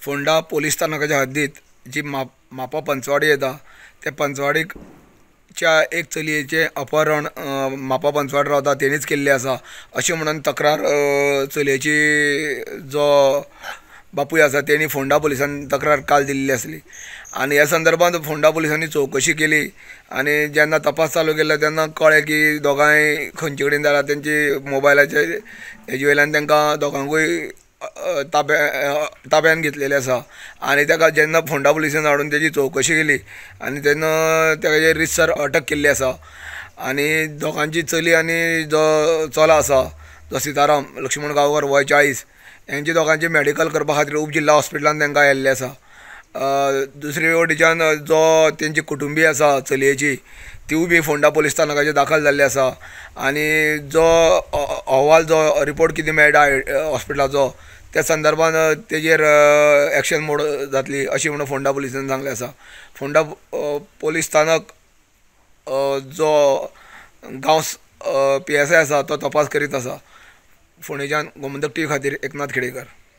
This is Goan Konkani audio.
फोंडा पोलीस स्थानकाच्या हद्दीत जी मापा पंचवाडी येता त्या पंचवाडीच्या एक चलयेचें अपहरण मापा पंचवाडी रावता तेणीच केल्लें आसा अशें म्हणून तक्रार चलयेची जो बापूय आसा तेणी फोंडा पुलिसांनी तक्रार काल दिल्ली आसली. आनी ह्या संदर्भात फोंडा पुलिसांनी चवकशी केली आनी जेन्ना तपास चालू केलो तेन्ना कळ्ळें की दोगांय खंयचे कडेन जाला तेंची मोबायलाचे हेजे वयल्यान तांकां दोगांकूय ताब्यान घेतलेले आसा. आनी ताका जेन्ना फोंडा पुलिसान हाडून तेजी चवकशी केली आनी तेन्ना तेजे रितसर अटक केल्ली आसा. आनी दोगांची चली आनी जो चलो आसा जो सीताराम लक्ष्मण गांवकर वय 40 हेंची दोगांची मेडिकल करपा खातीर उप जिल्हा हॉस्पिटलान तांकां येल्ले आसा. दुसरे वटेच्यान जो तेंची कुटुंबी आसा चलयेची तिवूय बी फोंडा पोलीस स्थानकाचेर दाखल जाल्ले आसा. आनी जो अहवाल जो रिपोर्ट कितें मेळटा हॉस्पिटलाचो त्या संदर्भान तेजेर एक्शन मोड जातली अशें म्हणून फोंडा पुलिसान सांगलें आसा. फोंडा पोलीस स्थानक जो गांव PSI आसा तो तपास करीत आसा. फोंडेच्यान गोमंतक टीव्ही खातीर एकनाथ खेडेकर.